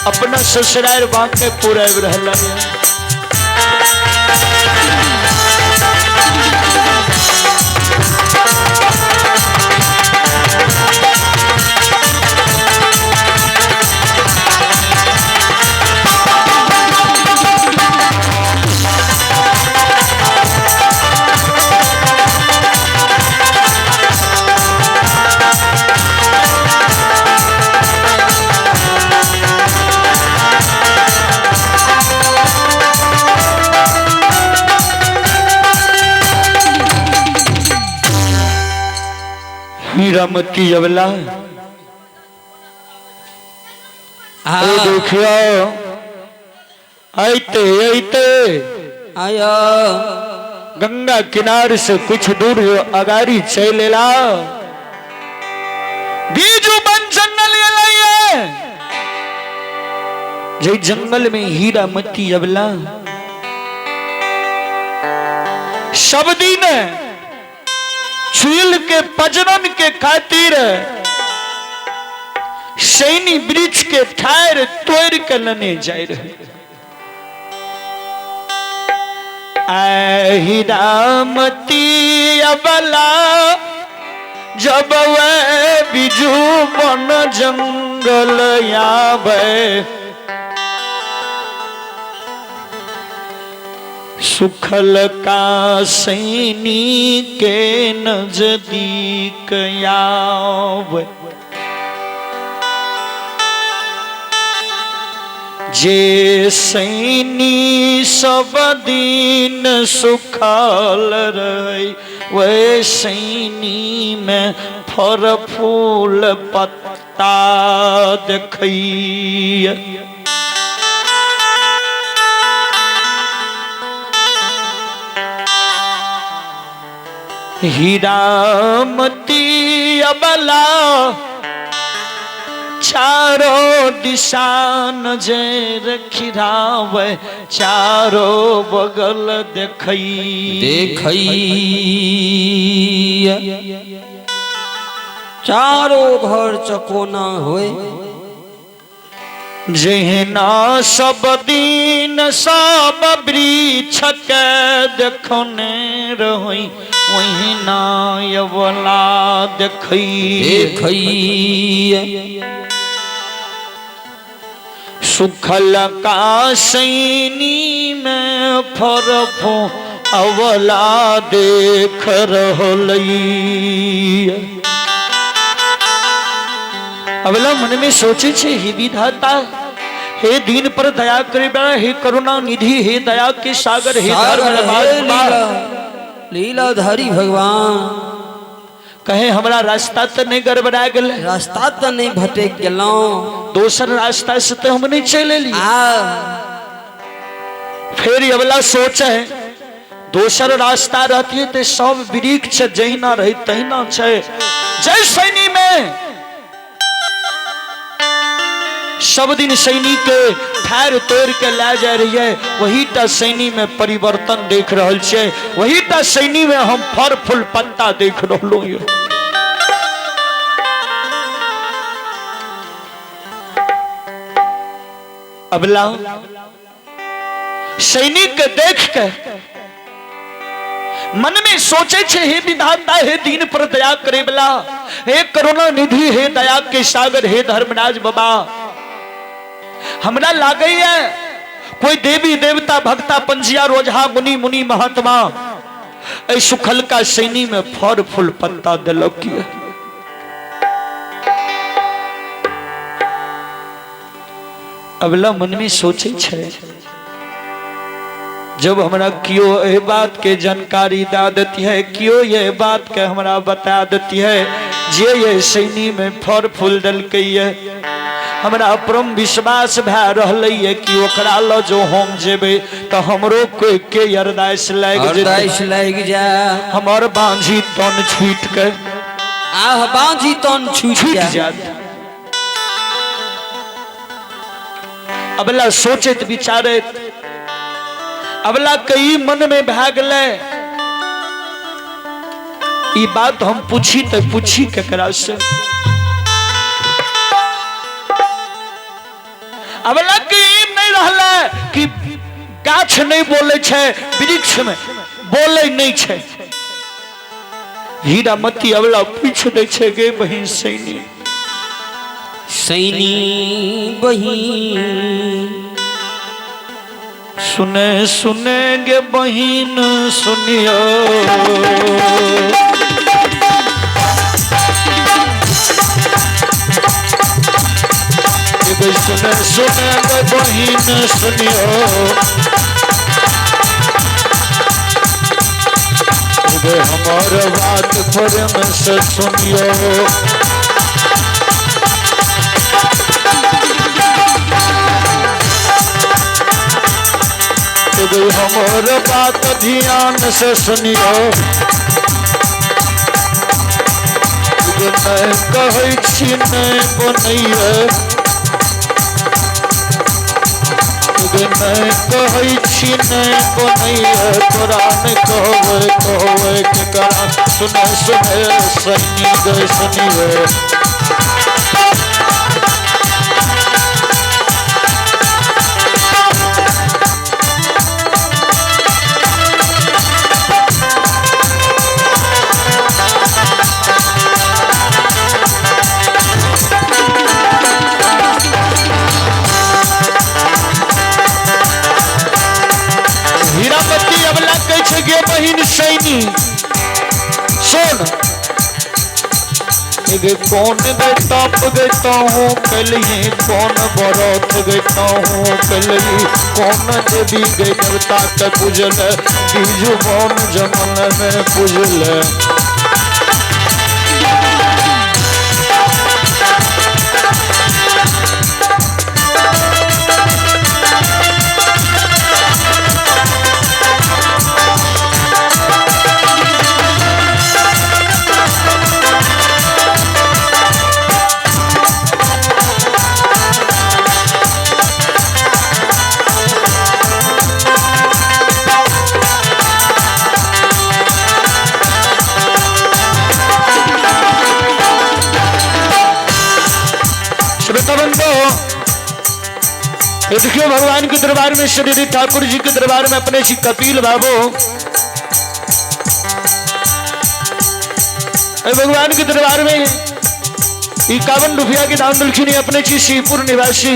अपना ससुराल बांकेपुर आबि रहल है। हीरामती अवला हाँ। ए देखियो आते आते आयो गंगा किनार से कुछ दूर जो अगारी चल एला बीजू बन जंगल एलैये जे जंगल में हीरा मती अबला सब दिन चील के पजरन के खातिर सैनी वृक्ष के ठार तोड़ के लेने जाय रहे। हीरामती अबला जब वे बिजू बन जंगल आवे सुखल का सैनी के नजदीक आवे जे सैनी सब दिन सुखल रहे वे सैनी में फर फूल पत्ता देखैया। हीरामती अबला चारो दिशा नजर खिरावे चारो बगल देखई देखई चारो भर चकोना होए जहिना सब दिन सब वृक्ष के देखने रही ओहिना यवला देखई देखई सुखल का सैनी में फरफो अवला देख रहलई। अवला मन में सोचे छे हे विधाता, हे दीन पर दया करे, हे करुणा निधि, हे दया के सागर, हे धर्म सागर, हे लीला लीलाधारी भगवान। कहे हमरा रास्ता तो नहीं गड़बड़ा गेल, रास्ता तो नहीं भटक गेलौं, दोसर रास्ता से तो हम नहीं चले ली। आ फिर अवला सोच है दोसर रास्ता रहती है तो सब वृक्ष जहिना रही तहिना छे। जय सैनी में सब दिन सैनी के ठार तोड़ के ला जा रही है, वही टा सैनी में परिवर्तन देख रहल छे, वही टा सैनी में हम फर फूल पत्ता देख रहलो। अबला सैनिक के देख के मन में सोचे छे हे विधाता, हे दीन पर दया करे वाला, हे करुणा निधि, हे दया के सागर, हे धर्मराज बाबा, हमरा लागे है कोई देवी देवता भक्ता पंजिया रोजहा मुनि मुनि महात्मा ऐ सुखल का सैनी में फर फूल पत्ता दिलक। अबला मन में सोचे छे जब हमरा क्यों ये बात के जानकारी दा देती है, क्यों ये बात के हमरा बता देती है, जे ये सैनी में फर फूल दलकै है, हमरा परम विश्वास भए रहलै है कि ओकरा ल जो हम जेबै त हमरो कोई के अरदास लागि जेतै, अरदास लागि जाए, हमर बांझी तन छूट के, आह बांझी तन छूट छूट जाए। जात। अबला सोचैत विचारैत अबला कई मन में भए गेलै ई बात हम पूछी त पूछी केकरा से। अबला के ई नहीं रहले कि गाछ नहीं बोले छै, वृक्ष में बोले नहीं छै। हीरामती अबला पूछ दै छै, गे बहिन सैनी, सैनी बहिन, सुने सुने गे बहिन सुनियो, सुने सुने गे बहिन सुनियो, हमार बात प्रेम से सुनियो। हमार बात ध्यान से सुनियो, नहीं कहै छी नहीं बनैये, नहीं कहै छी नहीं बनैये, तोरा नहीं कहबै कहबै केकरा। सुने सुने सैनी गए सुनियो। हीरामती अबला कहै छै, गे बहिन सैनी सुन, गे कौन गे तप गे तहूँ कलही, कौन बरत गे तहूँ कलही, कौन देवी गे देवता के पूजल, बीजू बन जमन में पूजल। श्रोता बंधु, ये देखियो भगवान के दरबार में, श्री ठाकुर जी के दरबार में अपने श्री कपिल बाबू भगवान के दरबार में 51 रुपया के दान दिलखिन अपने श्री शिवपुर निवासी।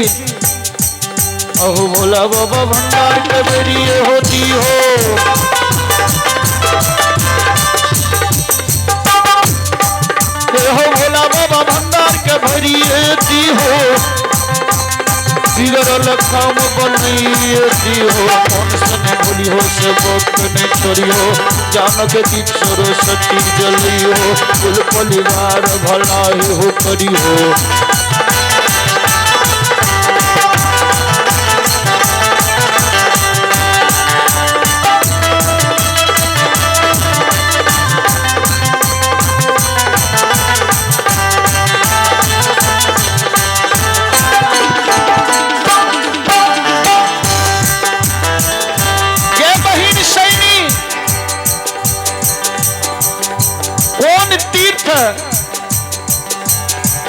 अहो भोला बाबा भंडार कबरी होती हो, हो भोला बाबा भंडार के भरी हो, बिगड़ल काम बनैती हो, मन सने भूली हो से वक्त नहीं छोड़ियो, जानक दीप सरस्वती जलियो, कुल परिवार भलाई हो करियो।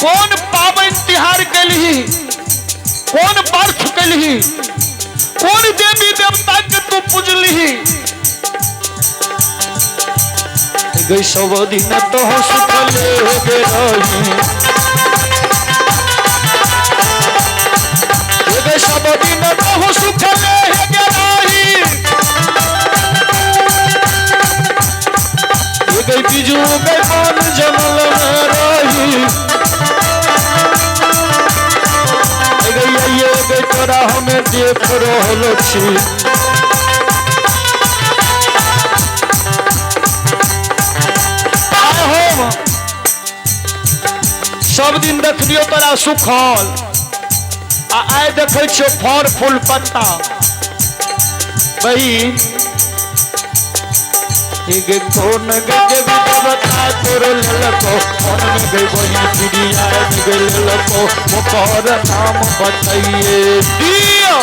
कौन पावन तिहार कलही, कौन वर्ष कलही, कौन देवी देवता के तू पूजलही, गई सब दिन तो सुखले गे रही, गई सब दिन तो सुखले गे रही, गई बिजू गई मन जमल में रही, गई ये गई तोरा हमें देख रहल छी। सब दिन देखलियो तोरा सुखल, आ आइ देखै छियो फर फूल पत्ता। बहिन कौन गे देवी देवता तोर लेलको, कौन गे बहिन प्रिया गे लेलको, ओकर नाम बताइए दियो।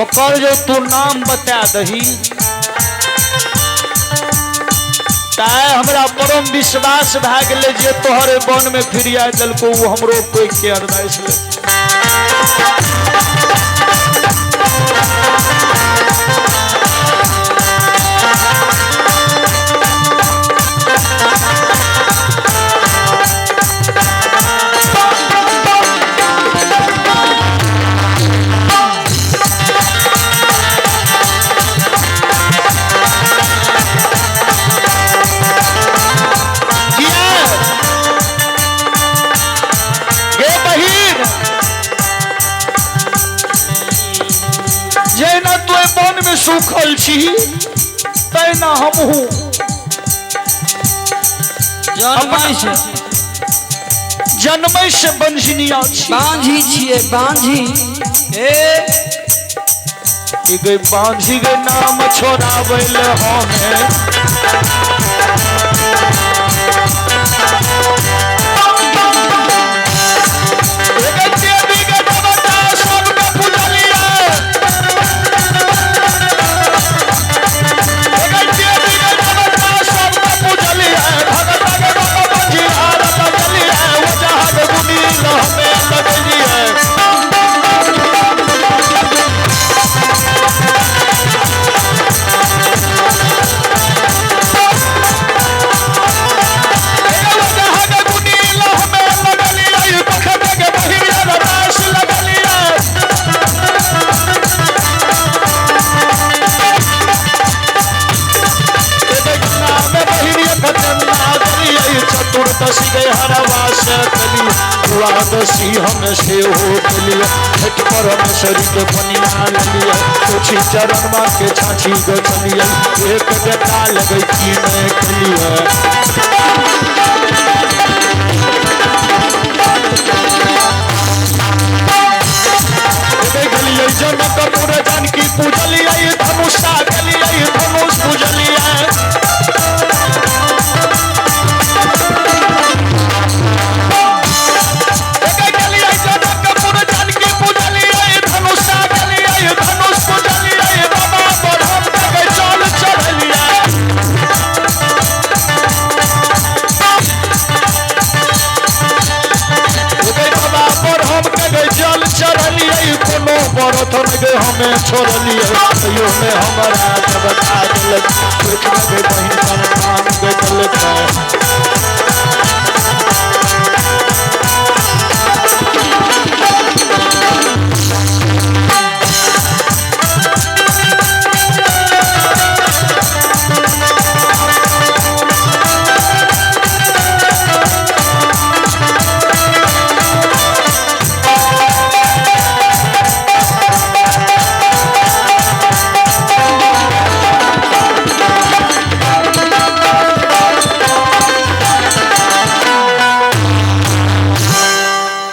ओकर जो तू नाम बता दही ताय हमरा परम विश्वास भए गेलै जे तोहरे वन में फिरिया देलको ओ हमरो कोई के अरदास ले। किया गे बहिन, जैना तू वन में सुखल छी तैना हमहूँ जन्मै से जन्मै से बंझनिया छी। बांझी छियै बांझी। ए कि गई बांझी गे नाम छोड़ाबै ले हमें देवी के देवता सबके पूजलियै। देवी के देवता सबके पूजलियै। भगत के बाबा बंझिहार लगलियै। ओ जहाज गुनी हमें लगलियै। चतुर्दशी गए हरवास कली द्वादशी हम से हो कलिए छठ पर हम शरीर के बनिया लिया कुछ चरण माँ के छाछी गो चलिए एक बेटा लगे की मैं कलिए। गेलियै जनकपुर जानकी पूजलियै धनुषा गेलियै धनुष पूजलियै। गेलियै जनकपुर जानकी पूजलियै धनुषा गेलियै धनुष पूजलियै बाबा ब्रह्म के चल चढ़लियै। गे बाबा ब्रह्म के गे जल चढ़लियै कोनो व्रत न गे हमें छोड़लियै तैयो में हमरा देवता देलक गे बहिन संतान गे देलक।